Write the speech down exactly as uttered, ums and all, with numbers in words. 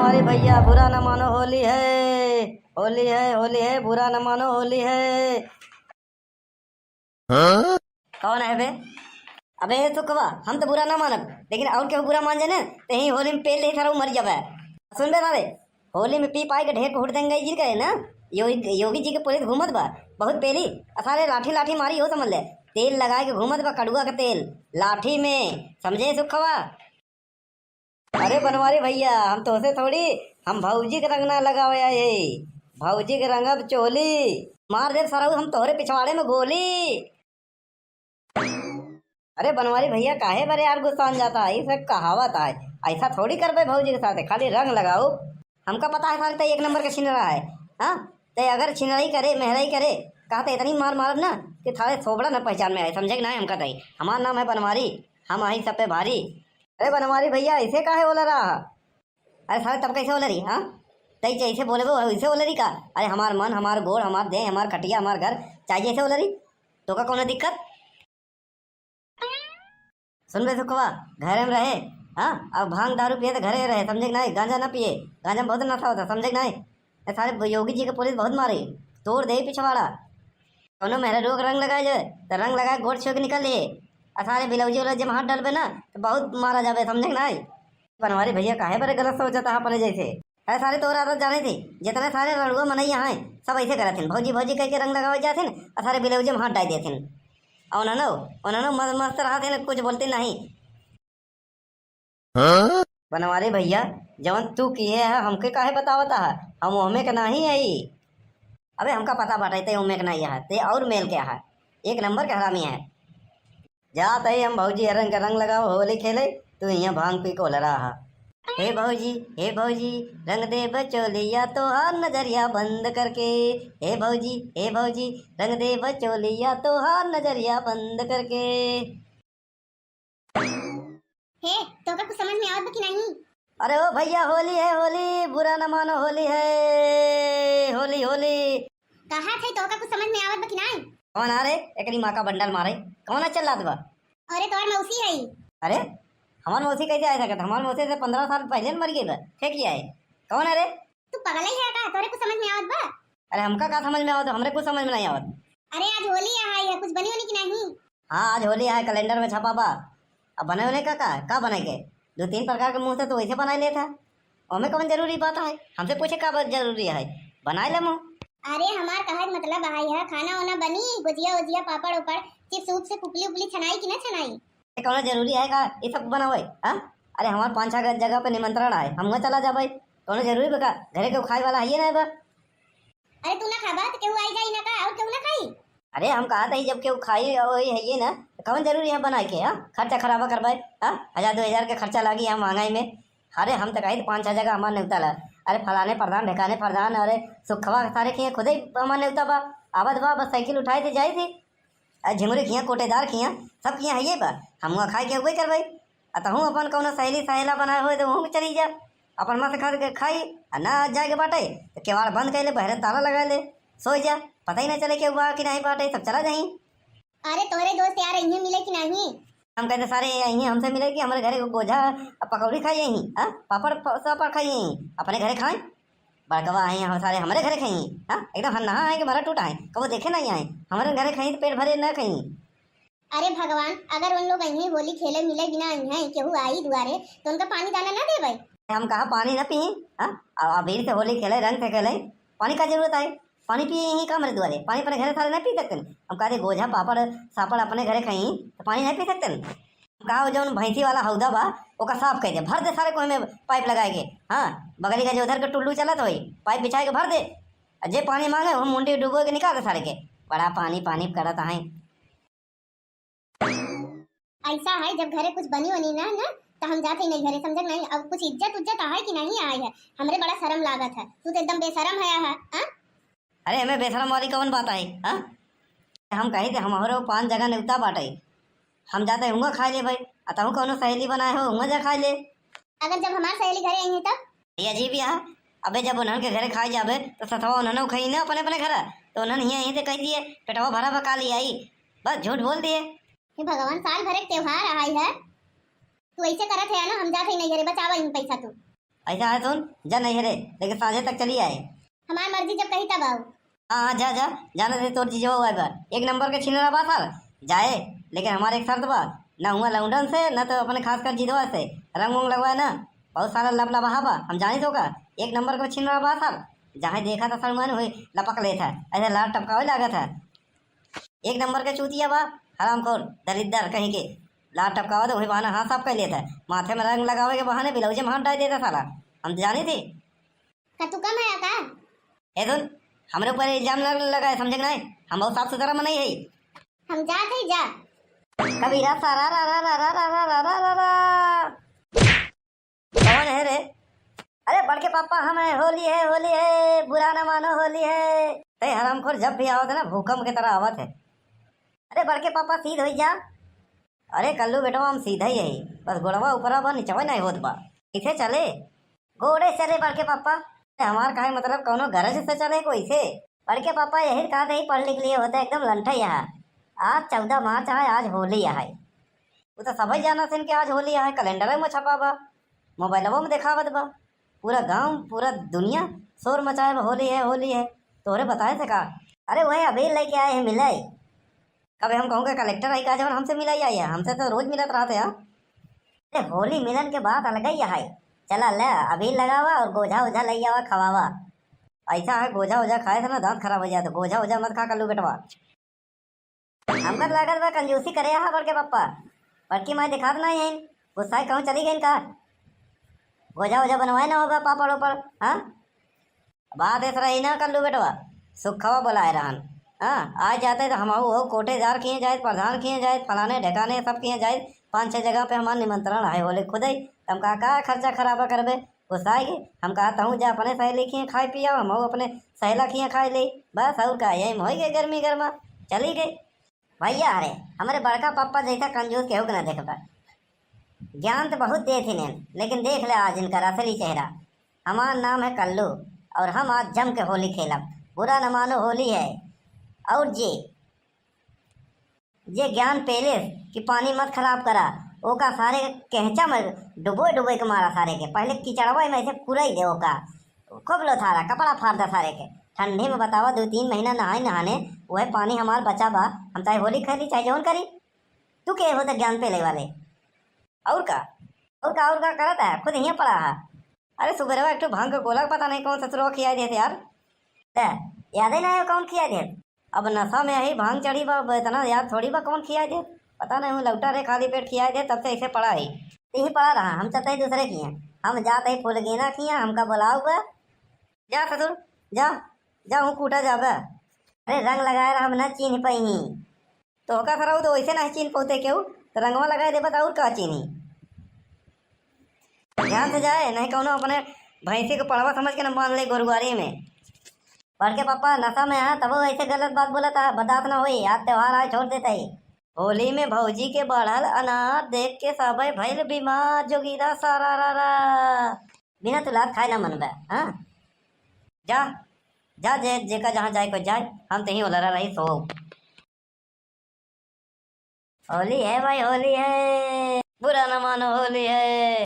अरे भैया, बुरा न मानो, होली है, होली है, होली है, बुरा न मानो, होली है। हाँ? कौन है बे? अबे सुखवा, हम तो बुरा ना मानब, लेकिन और केहू बुरा मान जाए ना, तो यही होली में पेल दे, सारा मर जाबे। सुन बे सारे, होली में पी पाई के ढेर कुहर देंगे जी करे ना। योगी, योगी जी के पुलिस घूमत बा, बहुत पेली, आ सारे लाठी लाठी मारी हो समझ ले। तेल लगाए के घूमत बा, कड़ुआ के तेल लाठी में, समझे सुखवा? अरे बनवारी भैया, हम तोहसे थोड़ी, हम भौजी के रंग ना लगावे आए, भौजी के रंगब चोली, मार देब सरऊ हम तोहरे पिछवाड़े में गोली। अरे बनवारी भैया, काहे बरे यार गुस्सान जाता है? ये सब कहावत है, ऐसा थोड़ी करबे भौजी के साथ, खाली रंग लगाओ। हमका पता है सारे तै एक नंबर का छिनरा है, हाँ? तै अगर छिनराई करे, मेहराई करे, कहा तो इतनी मार मारब ना कि थारे थोबड़ा न पहचान में आए, समझे कि नहीं? हमका तै, हमार नाम है बनवारी, हम आई सब पे भारी। अरे बनवारी भैया, ऐसे काहे बोला रहा? अरे सारे तब कैसे बोला रही, हाँ? तै जैसे बोले वो वैसे बोला रही का? अरे हमार मन, हमार गोड़, हमार देह, हमार खटिया, हमार घर, चाहे जैसे बोला रही, तो का कौनो दिक्कत? सुन बे सुखवा, घरे में रहे, हाँ? अब भांग दारू पिए तो घरे रहे, समझे कि नहीं? गांजा ना पिए, गांजा में बहुत नशा होता, समझे कि नहीं? ए, सारे ब-, योगी जी के पुलिस बहुत मारी, तोड़ दे पिछवाड़ा। कौनो मेहरारू के रंग लगाए जाए, तो रंग लगाए गोड़ छुए के निकल लिए। आ सारे बिलौजी उलौजी में हाथ डालबे ना, तो बहुत मारा जाबे, समझे कि नहीं? बनवारी भैया, काहे बरे गलत सोचता है अपने जैसे? अरे सारे तोरा तो जाने थे, जितने सारे रड़ुआ मनैया हैं, सब ऐसे करत हैं, भौजी भौजी कह के रंग लगावे जात हैं, आ सारे बिलौजी में हाथ डाल देत हैं। और उन्होंने, उन्होंने मस्त, मस्त रहत हैं, कुछ बोलते नहीं। हाँ? बनवारी भैया, जवन तू किहे है, हमके काहे बतावता है? हम ओहमे के नाही हई। अबे हमका पता बाटे, ते ओहमे के नाही है, ते और मेल के है, एक नंबर के हरामी है। जात हई हम भौजी हरन के रंग लगाओ, होली खेले, तू यहाँ भांग पी के ओलरा हा। हे भौजी, हे भौजी, रंग दे बचोलिया तोहार नजरिया बंद करके। हे भौजी, हे भौजी, रंग दे बचोलिया तोहार नजरिया बंद करके। हे, तोका कुछ समझ में आवत बा कि नहीं? अरे ओ भैया, होली है होली, बुरा न मानो, होली है, होली, होली। कहा थे, तोका कुछ समझ में आवत बा कि नहीं? कौन आ रे? एकरी माँ का बंडल मारे। कौन आ चिल्लात बा? अरे तोर मौसी है। अरे हमार मौसी कैसे आ सकत? हमार मौसी से पन्द्रह साल पहले न मर गई बा। थे किया है? कौन है रे? तू पगल ही है का? तोरे कुछ समझ में आवत बा? अरे हमका का समझ में आवत? हमरे कुछ समझ में नहीं आवत। अरे आज होली है, है, कुछ बनी होली कि नहीं? हाँ, आज होली है, कैलेंडर में छपा बा। अब बने होने का का, का बने के? दो तीन प्रकार के मुंह से तो वैसे बनाए लेत है। ओमे कौन जरूरी बात है? हमसे पूछे का बात जरूरी है? बनाए ले मुंह। अरे हमार कहे के मतलब है, है खाना वाना बनी, गुजिया उजिया, पापड़ उपड़, चिप्स उप्स से पुपली उपली छनाई कि ना छनाई? ये कौनो जरूरी है का ये सब बनावे? हाँ? अरे हमार पाँच छह जगह पे निमंत्रण है, हम वहाँ चला जाबे। कौनो जरूरी बा का? घरे के खाए वाला है ये ना बा। अरे तू ना खाबा तो केहू आई जाई ना का, और केहू ना खाई? अरे हम कहा था जब केहू खाई वही है ये ना, तो कौन जरूरी है बनाए के? हाँ, खर्चा खराबा करबे। हाँ, हजार दो हजार के खर्चा लागी है महंगाई में। अरे हम तो कही पाँच छह जगह हमार नेवता ला। अरे फलाने प्रधान, ढेकाने प्रधान, अरे सुखवा के सारे किए खुदे हमार नेवता बा। आवत बा, बस साइकिल उठाए थे जाए थे। आ झिंगुरी खिया, कोटेदार खिया, सब खिया है ये बा। हम वहाँ खाए के हुए करबे। आ तहूँ अपन कौनो सहेली सहेला बनाए होए तो वहूँ चली जा। अपन मस्त खा के खाई। आ ना जाए के बाटे तो केवाड़ बंद कर ले, बहरे ताला लगा ले, सो जा। पता ही ना चले के हुआ कि नहीं बाटे, सब चला जाई। अरे तोहरे दोस्त यार इन्हें मिले कि नहीं? हम कहते सारे यहीं हमसे मिले कि हमारे घरे को गोझा आ पकौड़ी खाई यहीं, हाँ? पापड़ प-, सापड़ खाई यहीं, अपने घरे खाए। बड़कवा है हम सारे हमारे घरे खाई, हाँ? एकदम हन्नहा है कि मरा टूटा है, कबो देखे नहीं आए। हमारे घरे खाई तो पेट भरे ना खाई। अरे भगवान, अगर उन लोग अइहें होली खेले मिले बिना अइहें, केहू आई दुआरे, तो उनका पानी दाना ना देबै? हम कहा पानी ना पी, हाँ? अब अबीर से होली खेले, रंग से खेले, पानी का जरूरत है? पानी पिए यहीं का हमरे दुआरे? पानी अपने घरे सारे नहीं पी सकते? हम कहा गोझा पापड़ सापड़ अपने घरे खाई तो पानी नहीं पी सकते? हम कहा जौन भैंसी वाला हौदा बा, ओका साफ कर दे, भर दे सारे कुएं में पाइप लगाए के। हाँ, बगली का जो उधर के टुल्लू चलत होई, पाइप बिछाए के भर दे। आ जे पानी मांगे वो मुंडी डुबो के निकाल दे सारे के। बड़ा पानी पानी करत है। ऐसा है, जब घरे कुछ बनी वनी ना, ना, तो हम जाते ही नहीं घरे, समझे कि नहीं? अब कुछ इज्जत उज्जत आए कि नहीं आए है, हमरे बड़ा शर्म लागत है। तू तो एकदम बेशरम है, है, हाँ? अरे, हमें बेशरम वाली कौन बात आई, हाँ? हम कही थे, हमारो पाँच जगह नेवता बाटे, हम जाते हुआ खाए ले भाई, आ तहु कौनो सहेली बनाए हो, हुआ जा खाए ले। अगर जब हमार सहेली घरे आई है तब? ये अजीब ही है। अबे, जब उन्हन के घरे खाए जाबे, तो सथवा उन्हन खाई ना अपने, अपने घर, तो उन्हन हियाँ यहीं से कह दिए, पेटवा भरा बा, काल ही आई, बस झूठ बोल दिए। हे भगवान, साल भर एक त्योहार आए है, तू ऐसे करत है ना, हम जात है नहीं घरे, बचावा इन पैसा तू। ऐसा है सुन, जा नहीं है रे, लेकिन साँझे तक चली आए। हमार मर्जी जब कही तब आऊ। हाँ, हाँ, जा, जा, जाने दे तोर जीजवा हुआ बा। एक नंबर के छिनरा बा सार, जाए, लेकिन हमारे एक शर्त बा, ना हुआ लौंडन से, ना तो अपने खास कर जीजवा से रंग वंग लगवाए ना। बहुत सारा लप लबहा बा, हम जानी तो का, एक नंबर के छिनरा बा सार, जहाँ देखा था सलमान हुई लपक लेत है, ऐसे लार टपकावे लागत है। एक नंबर के चूतिया बा, हरामखोर, दलिद्दर कहीं के। लार टपकावा तो वही बहाना हाथ साफ कर लेत है, माथे में रंग लगावे के बहाने ब्लाउजे में हाथ डाल देता साला। हम तो जानी थी। का तू कम है का? ए सुन, हमरे ऊपर इल्जाम न लगाए, समझे कि नहीं? हम बहुत साफ सुथरा मनई है। हम जात है जा। कबीरा सारा रा रा रा रा रा रा रा रा रा। कौन है रे? अरे बड़के पापा हम हैं, होली है, होली है, बुरा ना मानो, होली है। ए हरामखोर जब भी आवत है ना, भूकंप की तरह आवत है। अरे बड़के पापा सीध हो जा। अरे कल्लू बेटवा, हम सीधा ही है, बस गोड़वा ऊपरा बा, निचवा नहीं होत बा। इसे चले? गोड़े चले बड़के पापा। हमार काहे मतलब कौनो गरज से चले कोई से? बड़के पापा यही कहा थे, पढ़ लिख लिए होते, एकदम लंठा यहाँ। आज चौदह मार्च है, आज होली है। वो तो सभी जाना थे कि आज होली है, कैलेंडर में छपा बा, मोबाइलवा में देखावत बा, पूरा गांव, पूरा दुनिया शोर मचाए बा, होली है, होली है। तोहरे बताए से का? अरे वही अबीर लेके आए हैं मिले। कबे हम कहूँ के कलेक्टर आई का जवन हमसे मिलाई आई है, हमसे तो रोज मिलत रहते हैं। अरे होली मिलन के बात अलग ही है। चला ले, अबीर लगावा और गोझा ओझा ले आवा, खवावा। ऐसा है, गोझा ओझा खाए से ना दांत खराब हो जाए, तो गोझा ओझा मत खा कल्लू बेटवा। हमका तो लागत बा कंजूसी करे हा बड़के पप्पा, बड़की माई दिखात नहीं है, गुस्साए कहूँ चली गई का? गोझा ओझा बनवाए ना होगा पापड़ ओपड़, हाँ? बात ऐसा रही ना कल्लू बेटवा, सुखवा बुलाए रहन। हाँ, आ जाते तो हम हो कोटेदार किए जाए, प्रधान किए जाए, फलाने ढेकाने सब किए जाए, पाँच छह जगह पे हमार निमंत्रण है होले खुद ही। तुम का, का खर्चा खराबा करबे? गुस्साए गए। हम कहा तहूँ जा अपने सहेली किए खाए पिया, हम अपने सहेला किए खाए ले। बस और का, यही में होई गए गर्मी गर्मा, चली गई। भैया अरे, हमरे बड़का पप्पा जैसा कंजूस केहू के ना देखबा। ज्ञान तो बहुत देत ही नेन, लेकिन देख ले आज इनकर असली चेहरा। हमार नाम है कल्लू और हम आज जम के होली खेलब। बुरा न मानो, होली है। और जे, जे ज्ञान पेलेस कि पानी मत खराब करा, ओका सारे के केंचा में डुबोए डुबोए के मारा सारे के। पहले कीचड़वा में ऐसे कुरई दे ओका, खूब लोथारा, कपड़ा फाड़ दे सारे के। ठंडी में बतावा, दो तीन महीना नहाए नहाने, वह पानी हमार बचा बा, हम चाहे होली खेली चाहे जौन करी। तू के हो तो ज्ञान पेले वाले? और का, और का, और का करत है? खुद हियाँ पड़ा है। अरे सुबेरवा एक ठो भांग के गोला पता नहीं कौन ससुरवा खियाई देते यार। ले, याद ही ना है कौन खियाई देत। अब नशा में यही भांग चढ़ी बा, अब इतना याद थोड़ी बा कौन खियाई देत। पता नहीं हूँ लौटा रे, खाली पेट खियाई देत, तब से ऐसे पड़ा है। यही पड़ा रहा, हम चलते ही दूसरे की हैं। हम जाते ही फूल गेना की हैं, हमका बुलाओ बा। जा ससुर, जा, जा हूँ कूटा जाबे। अरे रंग लगाए रहा, हम न चीन्ह पइहीं। तो ओका सरऊ तो वैसे नहीं चीन्ह पौते केहू, तो रंगवा लगाए देबा तो और का चीन्ही। ध्यान से जाए, नहीं कौनो अपने भैंसी को पड़वा समझ के न बांध ले गोरुआरी में। बड़के पापा नशा में है, तबो ऐसे गलत बात बोलत है, बर्दाश्त ना होई, आज त्योहार आए छोड़ देता ही। होली में भौजी के बढ़ल अनार देख के सबे भइल बीमार, जोगीरा सारा रा रा। बिना तू लात खाए ना मनबे, हाँ? जा, जा, जे, जेका जहाँ जाए को जाए, हम तहीं ओलरा रही सो। होली है भाई, होली है, बुरा न मानो, होली है।